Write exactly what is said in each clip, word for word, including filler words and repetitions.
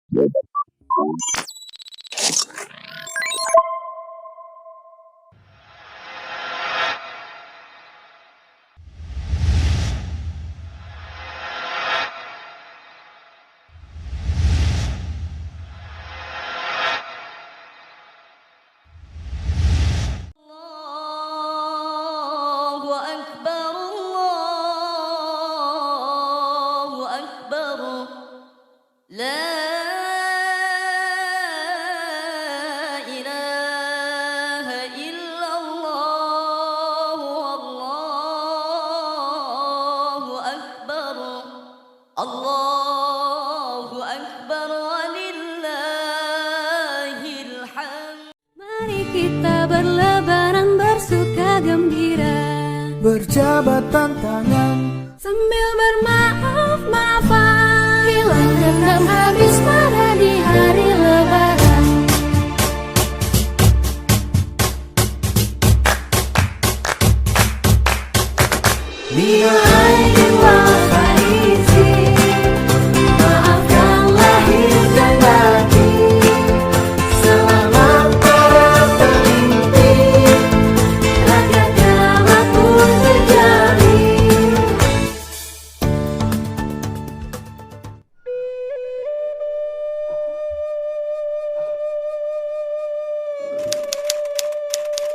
الله أكبر، الله أكبر. لا إله إلا الله، والله أكبر، الله أكبر، ولله الحمد. Mari kita berlebaran bersuka gembira, berjabatan tangan sambil bermaaf-maafan. Hilang dendam habis marah di hari lebaran. Minal aidin wal faizin, maafkan lahir dan batin. Selamat para pemimpin, rakyat damai pun terjamin.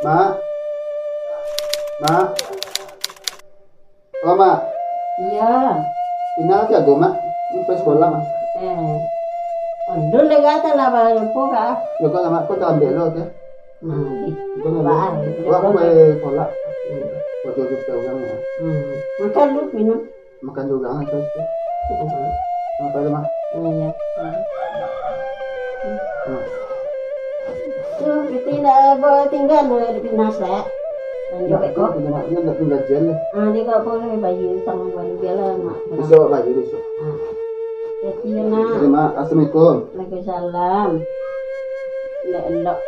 Mak. Mak. Oh, Mak. Iya. Ina lagi ago, Mak. Ini pai sekolah, Mak. Eh. Alun dek gata lah, Bang. Lupo kah? Lupo lah, Mak. Kau tak ambil lo, oke? Nah, di. Kau ambil. Bang, wah, aku lupo. Pai sekolah. Hmm. Kau jual kita orang, ya. Hmm. Makan lu, minum. Makan juga kan, terus tu. Mm-mm. Apa tu, Mak? Oh, iya. Hmm. Tu, Piti nak bawa tinggal dulu di Pinas lah. Lanjut. Nak, eko. Nak, nak, nak tinggal gajian lah. Ah, dia kat apa ni, bayi tangan bayi dia lah, Mak. Besok bayi besok. Ah. Jadi, ya, nak. Terima, assalamualaikum. Waalaikumsalam. Elok-elok.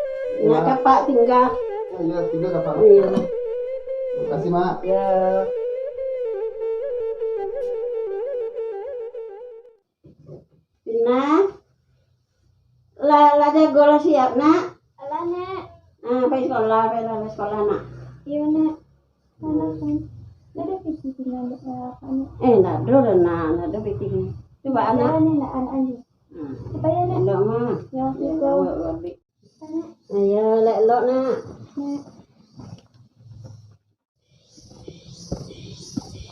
Ya. Nak kapak tinggal. Ya, ya, tinggal kapak. Iya. Makasih, Mak. Ya. Tina, lah, lah jago lah siap, nak? Alah, Nek. Ah, pai sekolah, pai lah sekolah, nak. Iyo, Nek. Alah, kan. Ndak ado pitih tingga dek apak, Nek. Eh, ndak ado doh, nak. Ndak ado pitih ni. Cubo, nak. Alah, Nek, ndak, anak, anak. Hmm. Supaya, Nek. Indak mah. Ya, assalamualaikum. Ayo, elok-elok, nak. Nek.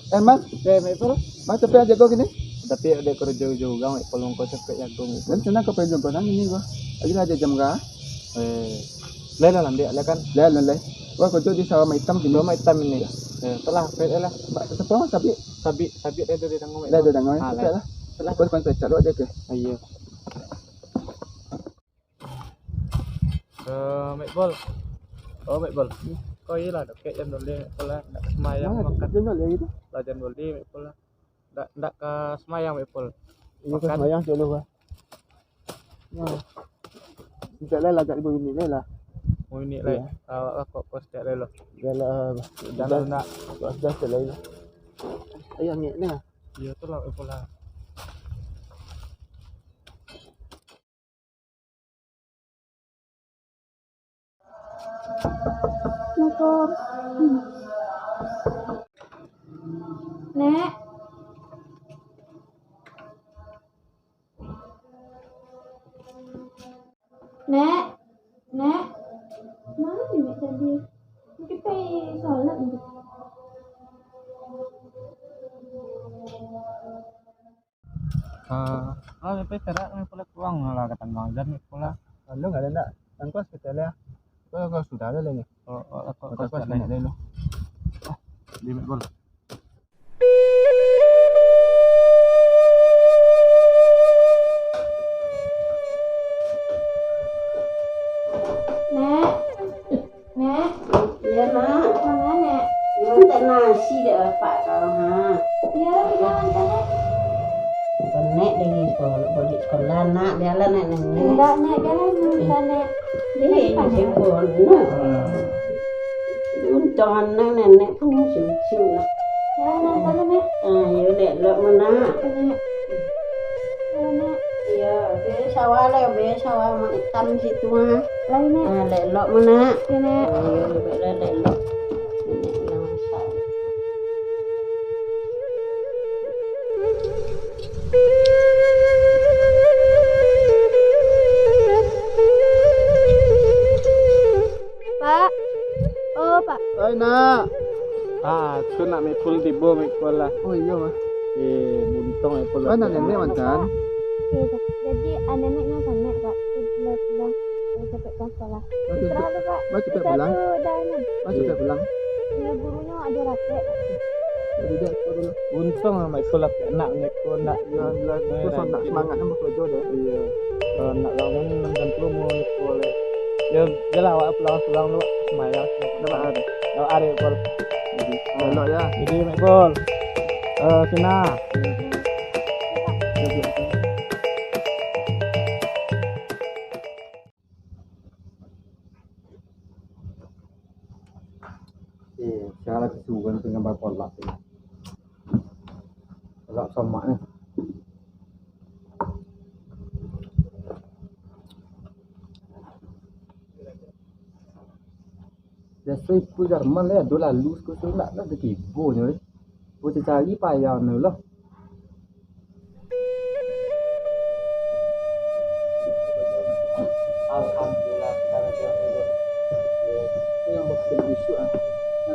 Eh, Mas. Eh, Mek Pul. Mas, capek jago kini? Tapi ado karajo juo, Mek Pul, mangko capek jago, Mek Pul. Dan sana ka pai jago nang ini gua. Lagi lah jam ga? Eh, lai lah, lambiak lah kan? Lai, lai, lai. Gua karajo di sawah Mak Itam kini. Sawah Mak Itam ini. Ya. Eh, tu lah, capek lah. Ba-, siapa, Mas? Sabik? Sabik, Sabik dah dari Dango, Mek Pul. Dah dari Dango, ah, capek lah. Lah. Terus kontak cak lu aja ke? Ah, iya. Eh, Mek Pul. Oh, Mek Pul. Hmm. Kau iyolah, dakek jam dua baleh, Mek Pul lah. Ndak ka sumbayang makan. Jam dua baleh gitu? Lah, jam dua baleh, Mek Pul lah. Ndak, ndak ka sumbayang, Mek Pul. Iyo, ka sumbayang, cok lu, bah. Nah. Insya Allah, agak lima minit lai lah. Lima minit lai. Iya. Awak lah kok, kok setiap lai lah. Iyolah, bah. Jangan nak. Sudah, sudah, setiap lai lah. Ayo, angek ni. Iyo, tu lah, Mek Pul lah. Assalamualaikum. Nek. Nek. Nek. Mano Nek tadi? Mungkin pai solat mungkin. Ah, ah, sampai terak ni pula pulang lah, kata Bang Azan ni pula. Lalu nggak ada ndak? Tangkuas kita lah. Kau, kau sudah ada lagi. Oh, oh, aku, aku, aku sudah ada dulu. Ah, di Mek Pul. Nek. Nek. Iyo, Nak. Manga, Nek? Mintak nasi dek bapak kau, ha. Iyo, iyo, mintak, Nek. Nek dari sekolah, balik sekolah, Nak. Biarlah Nek, Nek. Indak, Nek. Biarlah Nek, Nek. Eh, Nek, Nek. Sibuk, Nak. Untung anak nenek pun cucu, Nak. Yo, Nak, tolong, Nek. Ah, yo, Nek, lok mana? Nek. Tolong, Nek. Iyo. Be sawah lah, be sawah mak itam situ, ha. Lai, Nek. Ah, lelok ma, Nak. Yo, Nek. Oh, iyo, lebih lah lelok. Nenek lah masak. Pak. Oh, Pak. Oi, Nak. Ah, tu nak Mekul tibo, Mekul lah. Oh, iyo, Pak. Eh, buntong Mekul. Mana nenek mantan? Oke, Pak. Jadi, ah, neneknya panek, Pak. Dia pulang, eh, capek pulang sekolah. Istirahat dulu, Pak. Istirahat dulu, dah, Nek. Cepet pulang. Iya, gurunyo ado rapek. Jadi, dah, sekolah dulu. Buntong lah Mekul lah, anak Mekul nak. Iya, iya. Itu nak semangat nak bekerja dah. Iya. Kalau nak bangun, tentu mau Mekul lah. Ya, jelah awak pulang surang dulu, semayang. Dah, Mak, ada. Dah, ada, Mekul. Jadi, elok ya. Jadi, Mekul. Eh, Sina. Eh, sialah kesuruhan tu gambar kolak tu. Kolak somak ni. Biaso Ipul Darman lai ado lalu siko-siko, ndak lah ado tibo nyo lai. Ko cari payah nyo lah. Alhamdulillah, sekarang dia dulu. Ini yang bakal bisuak, ah.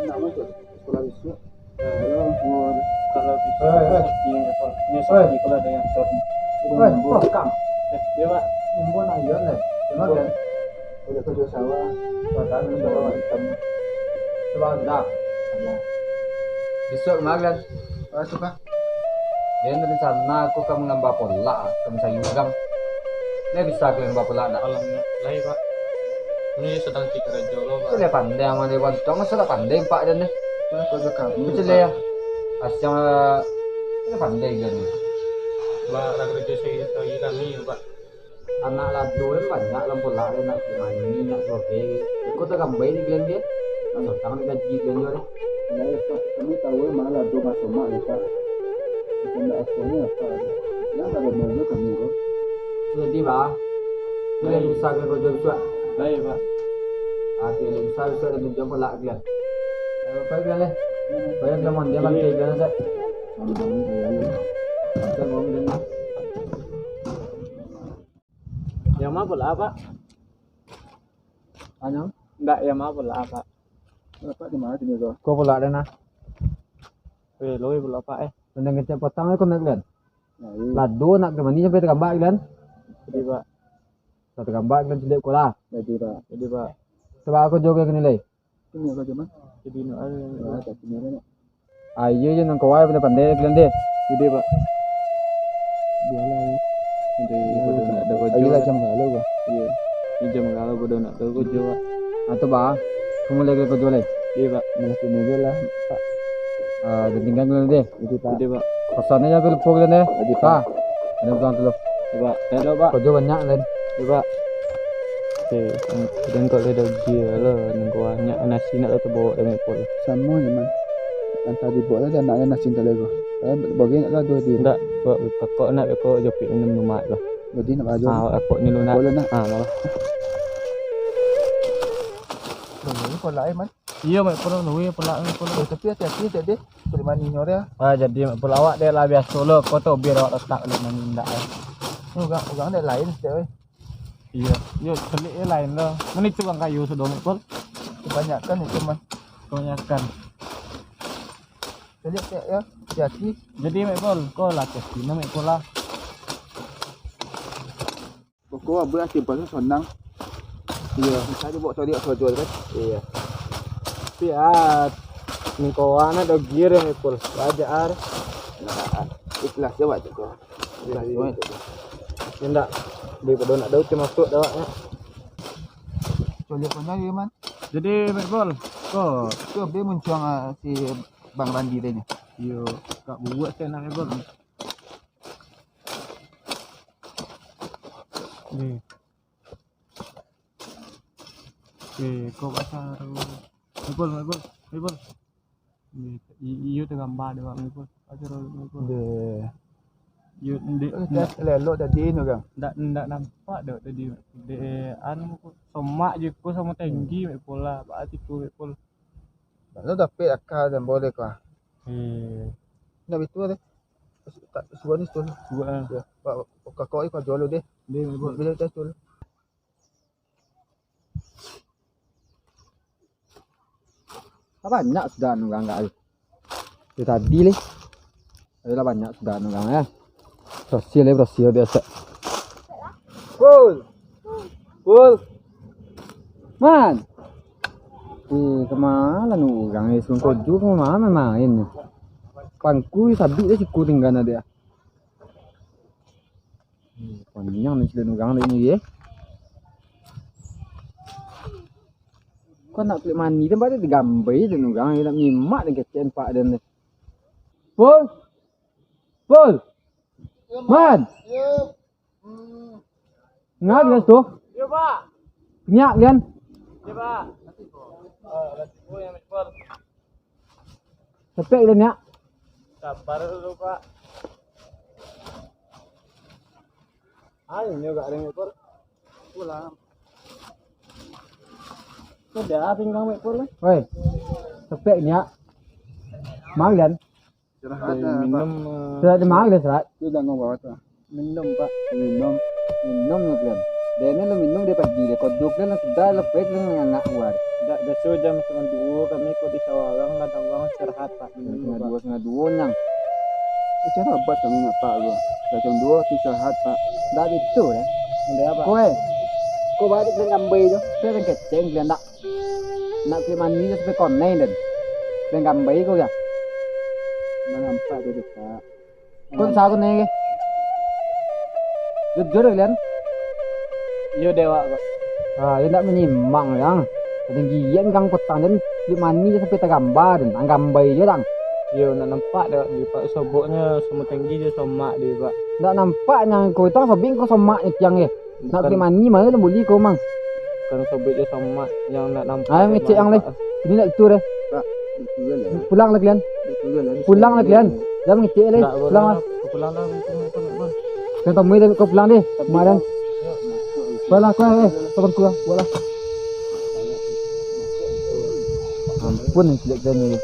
Anak masuk sekolah bisuak. Halo, Bun. Kalau bisa, eh, eh, ini, ini, eh, kalau ada yang short. Hei, Bun. Eh, iya, Pak. Ini Bun, ayo, lah. Kenapa? Udah kerja sawah. Padahal ini sawah hitam. Coba, dah. Bisuak kemari, kan? Ah, suka. Den rencana aku ka mangamba kolak, ka mancari urang. Lai bisa kalian mangamba kolak ndak? Alhamdulillah, Pak. Ini sadang cari karajo lo, Pak. Lai pandai aman dari bantuan, masa ndak pandai, Pak, den ni? Karajo kami, Pak. Kecil ya? Asiang, lai pandai kalian ni. Lah, lah karajo sehari-hari kami, Pak. Anak lado kan banyak lah kolak, nak Sumaini, nak Soge. Iko tagambai di kalian, ge. Nak sotang di gaji kalian juo, deh. Nah, Pak, kami tahu, eh, malah lado masomak, ya, Pak. Macam nak asalnya apa, ya. Yang tak benar juga kami, kok. Jadi, Pak, kalian bisa kalian kerja bisuak? Baik, Pak. Oke, kalian bisa bisuak dan tunjuang kolak kalian. Ayo, Pak, kalian, eh. Bayar kalian mandi, mandi kalian, Sek. Mandi, mandi, kalian. Oke, mau kalian. Yang ma kolak, Pak? Anyo? Ndak, yang ma kolak, Pak? Kolak, Pak, di ma tu, Bro? Ko kolak den, nah. Eh, loi kolak, Pak, eh. Tendang kecek potang, eh, ko nak, kan? Nah, iya. Lado nak ka mandi sampai tagambak, kan? Jadi, Pak. Sampai tagambak, kan, cilik ko lah. Jadi, Pak. Jadi, Pak. Coba aku juga kini, lai. Ini apa, cuman? Jadi, nak, ah, tak kini, nak. Ah, iyo, iyo, nang kawai pandai-pandai kalian deh. Iyo, Pak. Bialah, yo. Nanti bodoh nak ado kojo, ayolah, Pak. Jam galo, Pak. Iyo. Ini jam galo bodoh nak ado kojo, Pak. Ah, tu, Pak. Kamu lagi kojo, lai? Iyo, Pak. Malas kojo lah, Pak. Ah, jangan tinggal dulu deh. Iyo, Pak. Iyo, Pak. Pesan aja ke lupa kalian deh. Iyo, Pak. Ah, ada pulang dulu. Iyo, Pak. Dadah, Pak. Kojo banyak, kalian. Iyo, Pak. Oke, dan kok ada dia lah, nunggu banyak nasi nak tu bawa dengan pol. Samo je, Man. Antah dibawa lah anaknya nasi tadi ko. Eh, bagi nak lah dua dia. Ndak, kok, kok nak, kok jopik minum lumak tu. Jadi nak baju. Ah, aku ni lu nak. Boleh nak. Ah, malah. Nunggu ni kolak, eh, Man. Iyo, Mak Pul, nunggu ya kolak, Mak Pul. Eh, tapi hati-hati, cek deh. Kulit maninyo dia. Ah, jadi, Mak Pul, awak deh lah biaso lo. Kau tahu biar awak letak kulit manin ndak, eh. Ni urang, urang dek lain, cek, eh. Iyo, iyo, caliak e lain lo. Mano itu urang kayo sudah, Mak Pul? Kebanyakan itu, Man. Kebanyakan. Caliak e, yo, hati-hati. Jadi, Mak Pul, ko lah hati-hati, nah, Mak Pul lah. Pokok abah simpan sanang. Iyo. Bisa dibawa tadi, kan? Iyo. Tapi, ah, ningko anak do gear, Mak Pul. Wajar. Nah, ikhlas je, wajar ko. Jadi, indak, daripado nak daun tu masuak dah awaknyo. Coliak pun lagi, Man. Jadi, Mak Pul, ko. Tu dia muncuang, ah, si Bang Randi tadi. Iyo, kak buat saya nak, Mak Pul. Ni. Oke, ko pasar. Mak Pul, Mak Pul, Mak Pul. Ni, i-, iyo tagambar dek awak, Mak Pul. Pasar, Mak Pul. Deh. Yo, ndek, ndak, elok tadi tu, Gang. Ndak, ndak nampak dek tadi. Dek, anu, somak je ko samo tenggi, mek pola, bak situ, mek pol. Lalu dapek aka dan boleh kah? Eh. Ndak betul deh. Suah ni, suah ni. Suah, ah. Ya, Pak, kakak iko jual deh. Deh, mek pol. Bila kita jual. Lah banyak sudah anu urang, Kak, ai. Dari tadi leh. Ayolah, banyak sudah anu urang, ya. Berhasil, ya, berhasil biasa. Pul. Pul. Man. Eh, kemana nu urang, eh, suruh kojo kemana main ni? Pangku sabik deh siku tinggal dia. Hmm, panjang ni cilin urang tadi ni, eh. Kau nak kulik mani tu, pada digambai dan urang, nak nyimak dan kecek pak dan tu. Pul! Pul! Man! Ngah, Gas, tu? Yo, Pak. Nyak, Lian? Yo, Pak. Oh, yang Pul. Cepek, Lian, nyak. Sabar dulu, Pak. Ayo, nyo gak ada ngekor. Pulang. Sudah, pinggang ngekor lah. Woi, cepek, nyak. Mang, Lian. Istirahat dah, minum, Pak. Sudah, Mang, Lian, sudah. Sudah, nggak apa-apa. Minum, Pak. Minum. Minum nyo, Glenn. Dene lo minum dari pagi, deh. Kodok, Glenn, sudah lepek, Glenn, nganak luar. Dak biaso jam satangah duo, kami ko di sawah urang, ladang urang istirahat, Pak. Minum, Pak. Satangah duo, satangah duo, nyang. Eh, cara obat kami nak, Pak, lo. Jam duo, istirahat, Pak. Dak biaso, deh. Ndak apa? Koe. Ko balik, Glenn, ngambai tu. Glenn keceng, Glenn, dak. Nak kulik mani tu sampai konai, den. Glenn, ngambai ko, ya. Ndak nampak tu, Pak. Kok bisa aku nengok? Jujur, Lian? Iyo, Dewa, Pak. Ah, iyo ndak menyimbang, Yang. Ketinggian kang petang dan kulik mani sampai tagambar, dan anggambai je, Dang. Iyo, ndak nampak, Dewa, ni, Pak. Soboknya samo tinggi je somak di, Pak. Ndak nampak, Yang, kau itu sobing kau somak ni, tiang, eh. Nak kulik mani, mana lah boleh kau, Mang? Bukan sobek jo somak yang nak nampak. Ayo ngecek yang lain. Ini nak itu deh. Pak, betulan lah. Pulang lah kalian. Betulan lah. Pulang lah kalian. Jangan ngecek lagi. Pulang lah. Pulang lah. Kau temui kau pulang deh. Kemarin. Baiklah, kau, eh, kau bangku lah. Buatlah. Ampun, yang jelek dan ni.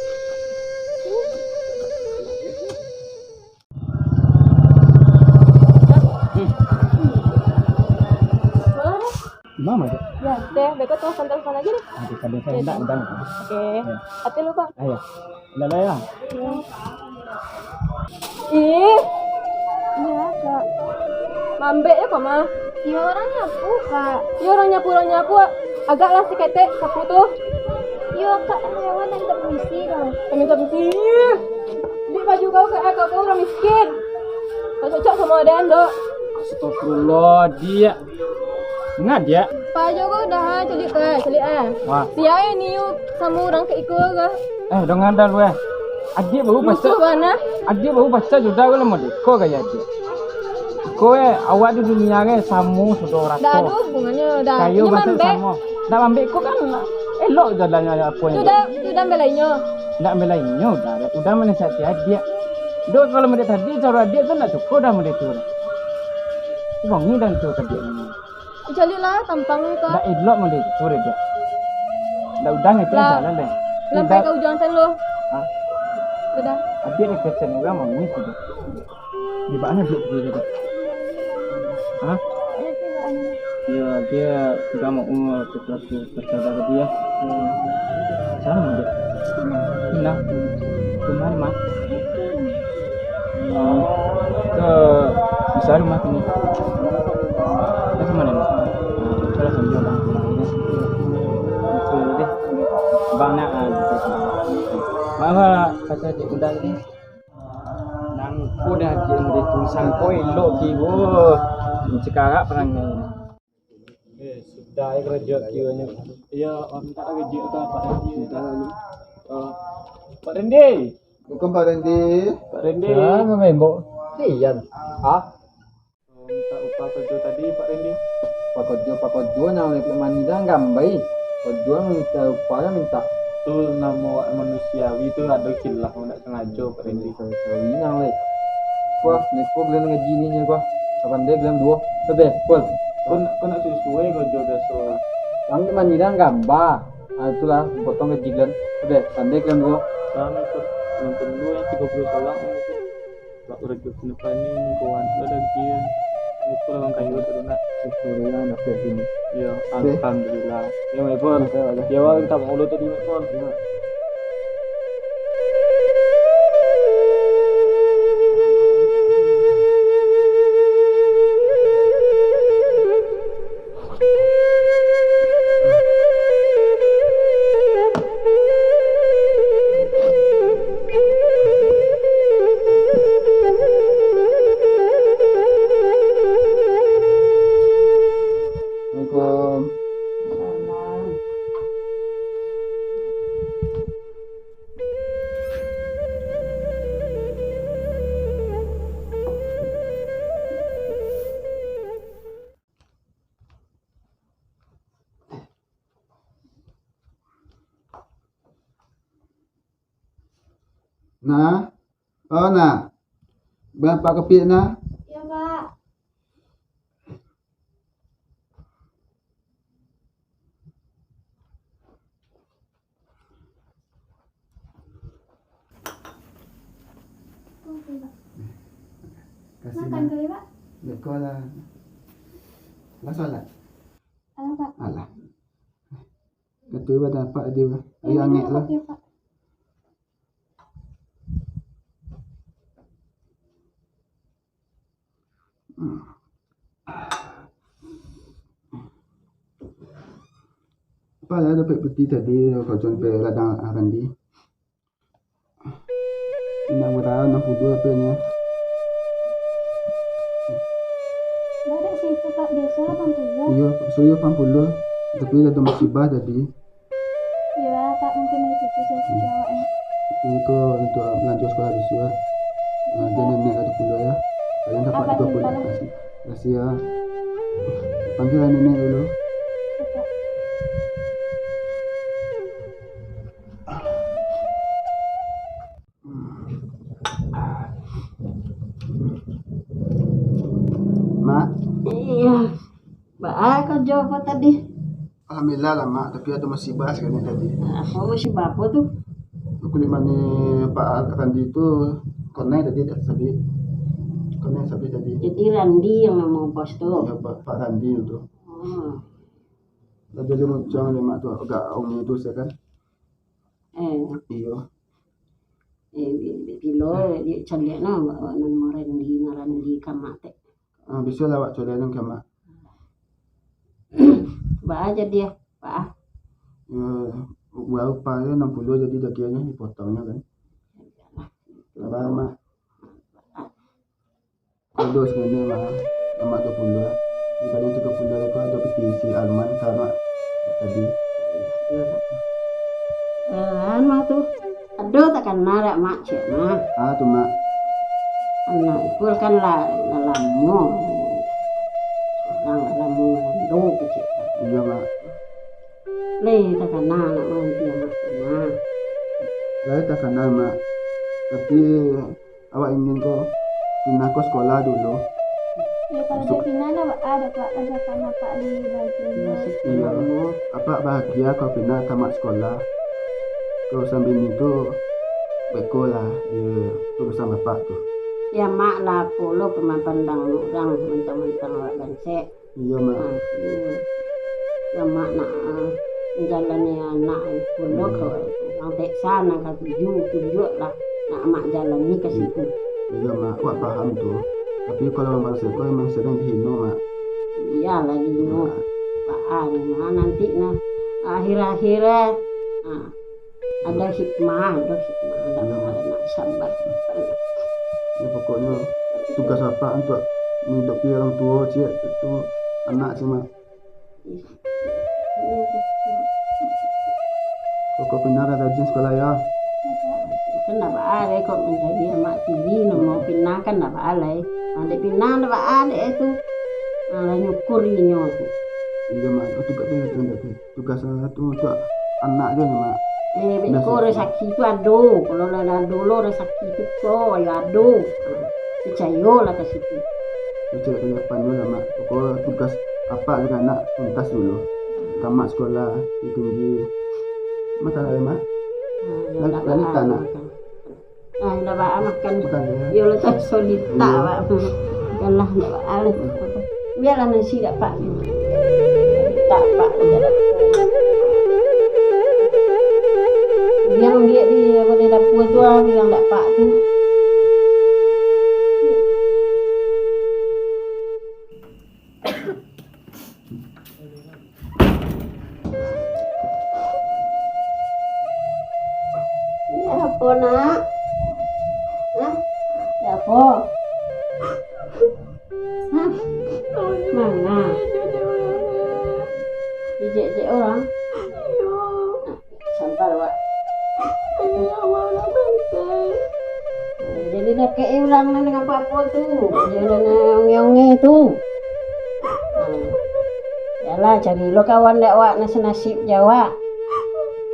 Mama tu. Ya, teh, beko tu telepon lagi deh. Ada kali saya nak udah. Oke. Ya. Hati lu, Bang. Ayo. Udah lah ya. Ih. Iya, Kak. Mambek ya, Kak, mah. Iya, orang nyapu, Kak. Iya, orang nyapu, orang nyapu. Agaklah si ketek sapu tu. Iya, Kak, hewan yang tak berisi, Kak. Kami tak berisi. Di baju kau, Kak, kau orang miskin. Kau cocok sama Adan, Dok. Astagfirullah, Diak. Ingat, Diak. Pajo ko dah, calik, Kak, calik, ah. Wah. Siai ni, yuk, sama orang ke iko, Kak. Eh, dengar dah lu, eh. Adik baru pacar. Musuh bana. Adik baru pacar sudah, kau lama deko gaya adik. Ko, eh, awak di dunia, eh, samo sudah rata. Dah ada hubungannya, dah. Kayo ini mambek. Samo. Dah mambek ko kan elok jalannya apa yang. Sudah, sudah bela inyo. Ndak bela inyo, udah, udah menasihati adik. Dok, kalau mode tadi, cara adik tu ndak cukup dah mode tu. Bang, ni dah tu tadi. Caliak lah, tampang ni, Kak. Ndak elok mode tu, Dek. Ndak udah ngetes jalan deh. Lampai ka ujuang sen lo. Hah? Udah. Adik ni kecen urang mami tu. Di mana dia pergi tadi? Hah? Ya, dia sudah mau umur seperti persaudara dia. Sana dia. Nah, kemana, Mak? Ke bisa rumah sini. Ke mana, Mak? Kalau sambil bang. Itu deh. Bang nak, ah, gitu. Mama kata dia udah ni. Nang ko dah cik mode tu sangko elok ki, wo. Cekarak perangai. Eh, sudah ya kerja kiwanya. Iya, minta kerja tu apa? Minta lagi. Eh, Pak Rendi. Bukan Pak Rendi. Pak Rendi. Ya, memang mbok. Iya. Ah? Minta upah kerja tadi, Pak Rendi. Pakojo, pakojo nang lek mani dah gambai. Pakojo minta upah minta. Tu namo awak manusiawi tu ado khilaf, ndak sengajo, Pak Rendi. Manusiawi nang lek. Wah, neko giliran ngaji ni nyo, wah. Pandai giliran duo. Bebe, Pol. Kau nak, kau nak suai-suai kau jo biaso. Ang mani dah gamba. Ah, itulah, potong gaji giliran. Bebe, pandai giliran duo. Kami tu, nonton dulu yang tiga puluh salam yang tu. Tak urang tu kena panen, kawan. Ada lagi. Ini pun orang kayu tu nak. Syukur ya, nak sini. Ya, Beh. Alhamdulillah. Ya, Mai Pol. Ya, ya. Ya, wah, kita mau tadi, Mai Pol. Ya. Assalamualaikum. Salam. Nah, oh nah, baa Apak kopiak nah? Iyo, Pak. Oke, Pak. Kasih, makan nah. Dulu, Pak. Beko lah. Lah salat? Alah, Pak. Alah. Kato badan Apak tadi, Pak. Ayo, angek lah. Kopi, Pak. Apak lah dapek piti tadi, kau sampai ladang Randi. Indak murah, anam puluah hapenya. Badak sih itu, Pak. Biasa lapan puluah. Iyo, biaso iyo lapan puluah. Tapi ado musibah tadi. Iyo, Pak, mungkin dari situ saya pikir awak, ya. Ini ko untuk belanja sekolah bisuak. Nah, dia nenek ado puluah, ya. Kalian dapat Abah dua puluah minta lah. Kasih. Kasih, ya. Panggil lah nenek dulu. Oke. Mak. Iyo. Baa karajo apo tadi? Alhamdulillah lah, Mak. Tapi ado musibah sakali tadi. Apo musibah apo tu? Kulik mani Pak Randi tu konai tadi, sabik. Konai sabik tadi. Jadi Randi yang namo bos tu? Iyo, Pak, Pak Randi tu. Hmm. Lah jadi muncang ni, Mak, tu agak umi tu, saya kan. Eh. Iyo. Eh, bi-, bi-, bilo, di caliak no, awak nan Randi, nan Randi ka Mak tek. Ah, bisa lah awak caliak nan ka Mak. Baa jadi, ah, Pak? Yo, baru upah dia enam puluh jadi dagiangnyo dipotongnyo kan. Sabar, Mak. Ado sebenarnyo mah, Amak dua puluh. Di dalam tigo puluah ko ado pitih si Alman ka Amak tadi. Eh, anu tu, ado takana dak, Mak, cek mah. Ah, tu, Mak. Anak Ipul kan lah, lah lamo. Urang lah lamo mangandung, cek. Iyo, Mak. Lai takana anak mananti Amak tu, Mak. Lai takana, Mak. Tapi, Awak ingin ko pindah ko sekolah dulu. Yo, kalau Masuk. Dak pindah, ndak baa doh, Pak, rasakan Apak di bagian Masuk. Iyo. Apak bahagia kalau pindah ka Mak sekolah. Kalau urusan bini tu, beko lah, iyo, tu urusan Apak tu. Yo, Mak lah, apo lo pamandang urang, mantang-mantang awak bansaik. Iyo, Mak. Ah, iyo. Lamak nak, ah, manjalani anak pulo ka urang teksa nan katuju, tunjuak lah nak Amak jalani ka situ. Iyo, Mak. Wak paham tu. Tapi kalau urang bansaik ko emang sadang dihino, Mak. Iyolah, dihino. Mak. Baa ni, Mak, nanti nah, akhir-akhir, ah, Ado hikmah, ado hikmah, ado Iyo. Nak sabar. Ya, pokoknyo tugas Apak untuak manghidupi urang tuo, ciek, itu anak ciek mah. Pokok pindah rajin sekolah ya. Kan ndak baa lai kok manjadi amak tiri, nak mau pindah kan ndak baa lai. Nah, dek pindah ndak baa dek itu. Nah, lah nyukuri inyo tu. Iyo, Mak, itu gak tu, itu gak tu. Tugas tu untuak anak je, Mak. Eh, beko Biaso. Rezeki tu ado. Kalau lah ado lo rezeki tu ko, yo ado. Picayolah ka situ. Picayo ka Japan dulu lah, Mak. Pokok tugas apak jo anak tuntas dulu. Tamat sekolah, tinggi. Masalah, Mak? Ah, yo, Lal-, ndak Lalita, baa, Nak. Makan. Ah, ndak baa makan. Makan, yo. Yo, lah, tak solid, tak, Iyo. Wak. Yalah, ndak baa lah. Bialah nasi dak, Pak. Tak, Pak. Yang dia di, apa, di dapur tu, ah, yang dak, Pak, tu. Ini apo, Nak? Hah? Ini apo? Hah? Manga? Diejek-ejek urang? Saba, Wak. Jadi dakek urang nan apo-apo tu. Jangan nan onge-onge tu. Nah. Yalah, cari lo kawan dek awak nan sanasib jo awak.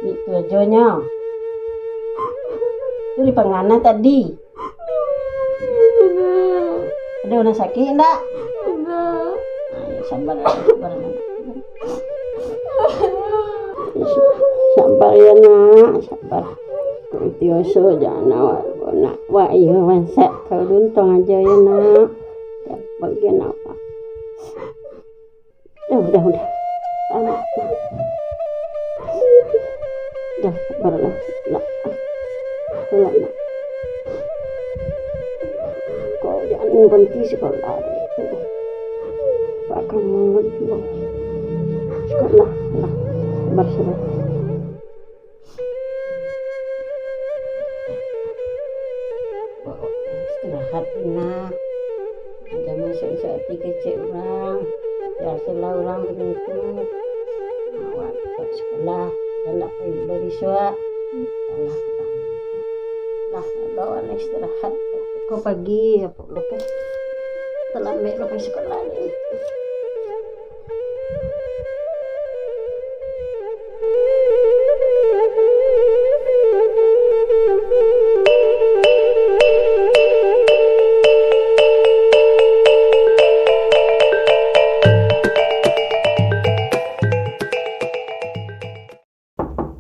Itu ajo nyo. Tu di pangana tadi. Ado nan sakik ndak? Nah, yo, sabar, sabar. Sabar yo, Nak, sabar. Tioso jan awak, nak, wak iyo bangsat. Kalau untuang ajo yo, Nak. Bagian awak. Dah, dah, dah. Anak. Dah, sabarlah. Nak. Nak. Kau jangan berhenti sekolah. Pak, kamu lagi. Sekolah. Nah, sabar, sabar. Istirahat, Ina. Jangan sakik-sakik kecek urang. Biasolah urang baitu. Awak tatap sekolah, jan pai babisuak. Alah, lah, lah, lah, istirahat. Ko pagi, apo lo ko. Talambek lo pai sekolah ni.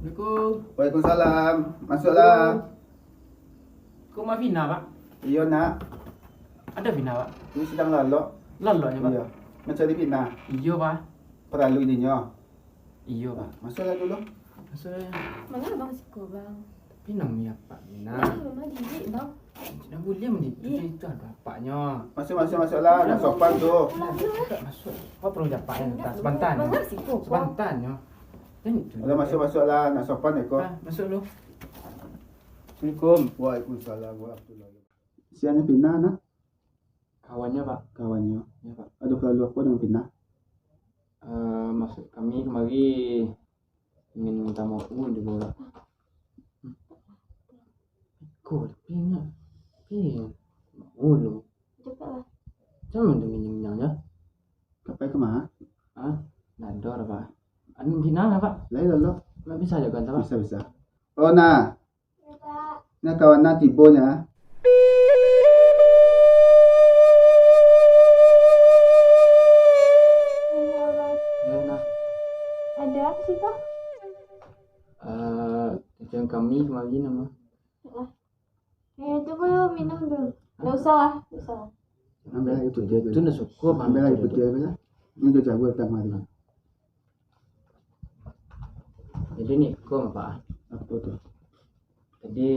Assalamualaikum. Waalaikumsalam. Masuklah. Ko rumah Vina, Pak? Iyo, Nak. Ado Vina, Pak? Inyo sadang lalok. Lalok nyo, Pak? Iyo. Mancari Vina. Iyo, Pak. Paralu inyo. Iyo, Pak. Masuklah dulu. Masuklah. Manga abang siko, Bang? Tapi namiah Pak Vina. Ih, mama jijik, Bang. Ndak buliah mah itu. Ih. Itu ado apaknyo. Masuk, masuk, masuklah. Nak sopan tu. Masuk. Awak paralu jo apak nyo. Sabanta nyo. Manga siko, Bang? Sabanta nyo. Jan itu. Alah, masuk, masuklah. Nak sopan iko. Ah, masuk dulu. Assalamualaikum. Waalaikumsalam warahmatullahi wabarakatuh. Sia nyo Vina, Nak? Kawannyo, Pak. Kawannyo. Yo, Pak. Ado paralu apo dengan Vina? Eh, maksud kami kamari ingin minta maaf dulu, Pak. Iko, tapi inyo, tapi maaf dulu. Capeklah. Macam mano minyak-minyaknyo? Ka pai ka ma? Hah? Ndak ado doh, Pak. Anu, Vina lah, Pak. Lai lalu? Ndak bisa jago anta, Pak? Bisa, bisa. Oh, nah. Nah, kawan nah tibo nyo. Yo, nah. Ado apo sih, Pak? Eh, tujuan kami kamari namo. Eh, cubo minum dulu. Ndak usah lah, ndak usah lah. Ambiak aia putiah tu. Tu ndak suko, Bang. Ambiak aia putiah tu lah. Ni dah jago datang mari. Jadi ni ko, Pak. Apo tu? Jadi,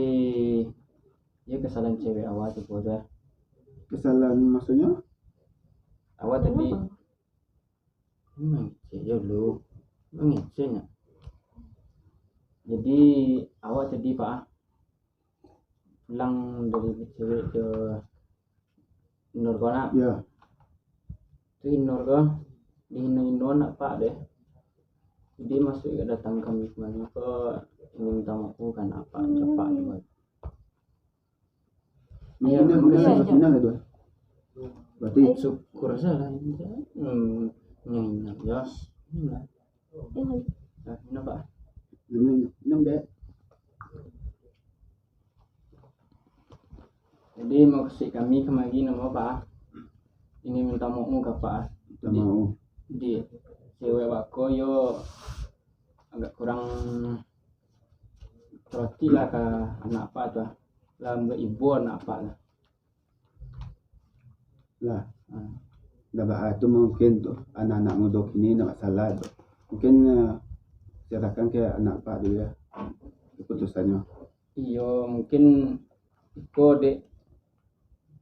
iyo kesalahan cewek awak tu, Pak. Kesalahan maksudnyo? Awak tadi mangecek jo lu. Mangecek nyo. Jadi, awak tadi, Pak, pulang dari cewek ke Inur ko, Nak? Yo. Tu Inur ko, dihino-hino apak deh. Jadi, masuak datang kami kamari ko, ingin minta maaf kan apak, apak tu. Minum, minum, minum lah tu. Berarti syukur sajo lah. Hmm, minum, minum. Yo, minum lah. Nah, minum, Pak. Minum, minum, Dek. Jadi, maksud kami kamari namo, Pak, ingin minta maaf ka Pak. Minta maaf. Di, di cewek wak ko yo agak kurang perhati lah ka anak Pak tu lah. Lah, buek ibo anak Pak lah. Lah. Ah. Ndak baa tu mungkin tu anak-anak mudo kini ndak masalah tu. Mungkin, eh, serahkan ka anak Pak dulu ya, keputusannyo. Iyo, mungkin iko dek,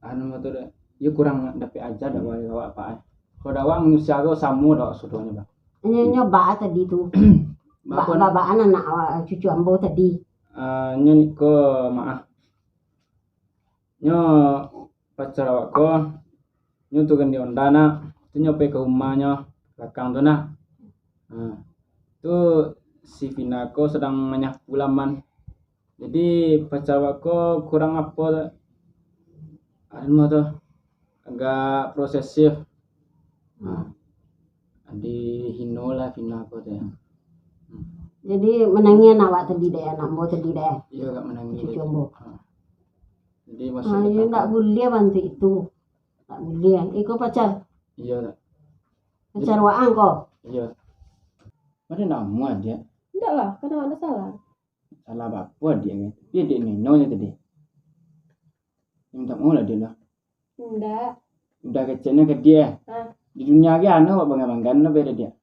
anu tu dek, iyo kurang dapek aja dek awak, Pak, eh. Kalau dek awak manusia ko samo dek awak sadonyo, Bang. Nyo, nyo baa tadi tu. Baa ba-, pun. Babaan anak awak, cucu ambo tadi. Ah, nyo niko, Mak, ah. Nyo pacar awak ko, nyo turun di onda nak, tu nyo pai ka rumahnyo balakang tu nak. Ha, tu si Vina ko sadang manyapu laman. Jadi pacar awak ko kurang apo tu, anu tu, agak posesif. Ha, dihino lah Vina ko tu. Hmm. Jadi manangih anak awak tadi dek, anak ambo tadi dek. Iyo, agak manangih. Cucu ambo. Ha. Jadi, ah, maksudnyo iyo, ndak buliah bantuak itu. Ndak buliah. Iko pacar? Iyo, Dak. Pacar waang ko? Iyo. Ado namo adiak? Ndak lah, kan awak ndak salah. Salah apo adiak kan? Tapi adiak nino nyo tadi. Minta maaf lah adiak lah. Ndak. Udah keceknyo ka adiak. Ah. Di dunia ko ado awak bangga-bangga ndak beda adiak.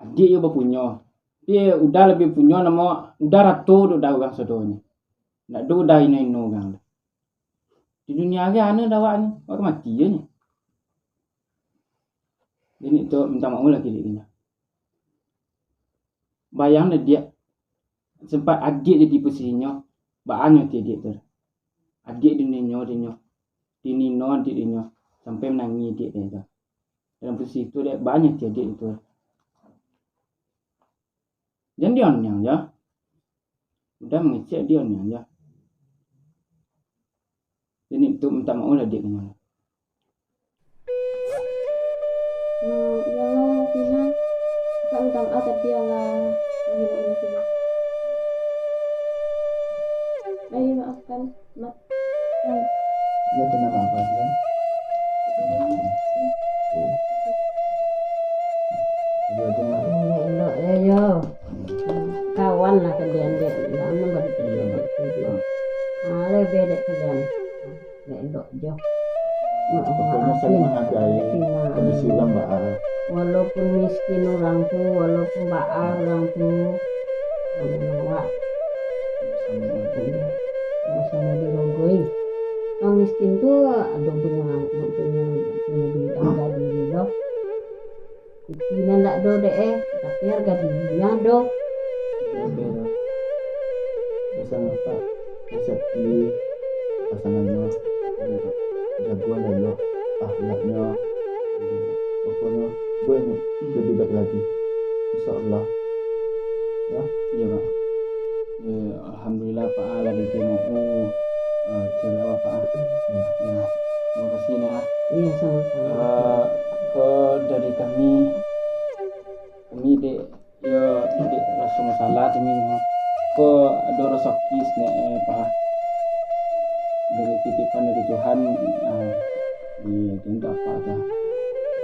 Adiak iyo bapunyo. Tapi udah labiah punyo namo, udah rato dek udah urang sadonyo. Ndak ado udah ino-ino urang doh. Di dunia ko ado dek awak ni, awak ka mati juo ni. Jadi tu minta maaf lah ka adiak tu. Bayangkan adiak, sempat adiak jadi posisinyo, baa nyo ati adiak tu. Adiak dinino dinyo, dinino adiak dinyo, sampai manangih adiak tu. Dalam posisi tu, dek, baa nyo ati adiak tu. Jan dianiayo. Udah mangecek dianiayo. Jadi tu minta maaf lah adiak nyo. Hmm, iyolah, Vina. Kakak minta maaf tadi alah menghina-hina Vina. Ayo, maafkan, Mak. Iyo, Vina, maafkan, yo. Iyo, Vina. Elok-elok, yo, yo. Kawan lah kalian, dek. Lamo baru. Iyo. Ah, lebih dek kalian. Elok-elok jo. Pokoknyo saling menghargai kondisi urang baa. Walaupun miskin urang tu, walaupun baa urang tu, awak samo-samo dirogoi. Urang miskin tu ado punyo, punyo, punyo bidang gadih juo. Pitih nan ndak ado dek eh, tapi harga dirinyo ado. Ado. Pasangan Pak, nasihati pasangannyo, jago elok akhlaknyo. Pokoknyo, buek ni, lebih baik lagi. Insya Allah. Yo. Iyo, Pak. Eh, alhamdulillah, Pak, lah diterimo. Oh, eh, cewek awak, Pak. Hmm. Yo. Terima kasih, Nak, ah. Iyo, samo-samo. Eh, ko dari kami, kami dek, yo, dek raso masalah kami, ko ado rasaki sanak, eh, Pak. Dari titipan dari Tuhan, eh, di, di untuak Apak tu.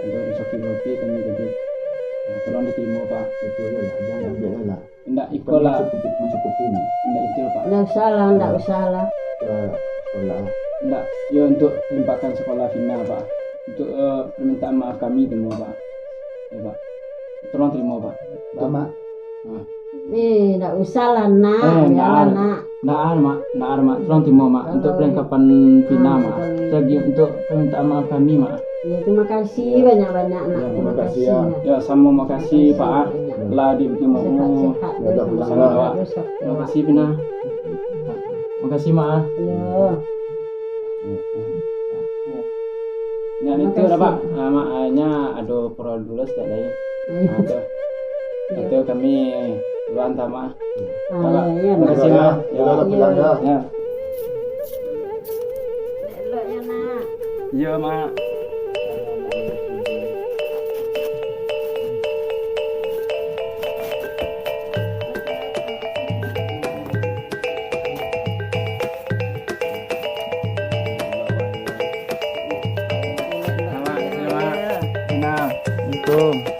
Ado rasaki barapek kami tadi. Eh, tolong diterimo, Pak. Batua lah, jan ambiak lah. Indak iko lah. Mancukupi, mancukupi ni. Indak itu, Pak. Ndak usah lah, ndak usah lah. Ka sekolah. Indak, yo, untuk limpahkan sekolah Vina, Pak. Untuk, eh, permintaan maaf kami terimo, Pak. Yo, Pak. Tolong terimo, Pak. Lama. Ah. Eh, ndak usah lah, Nak. Eh, biarlah, Nak. Ndak, Mak. Ndak, Mak. Tolong terimo, Mak. Untuk perlengkapan Vina, Mak. Lagi untuk permintaan maaf kami, Mak. Ya, terima kasih banyak-banyak, Nak. Ya, terima kasih, Nak. Ya, samo makasih, Pak, ah. Lah di rumah. Sehat-sehat. Terima kasih, Vina. Makasih, Mak, ah. Ya. Nyo itu dah, Pak. Ah, Mak, ah, nyo ado parlu dulu saketek lai. Ah, tu. Itu kami duluan, Mak. Ah, Mak. Iya, iya, terima kasih, Mak. Iya, Mak. Iya. Elok-elok, ya, Nak. Iya, Mak. Assalamualaikum.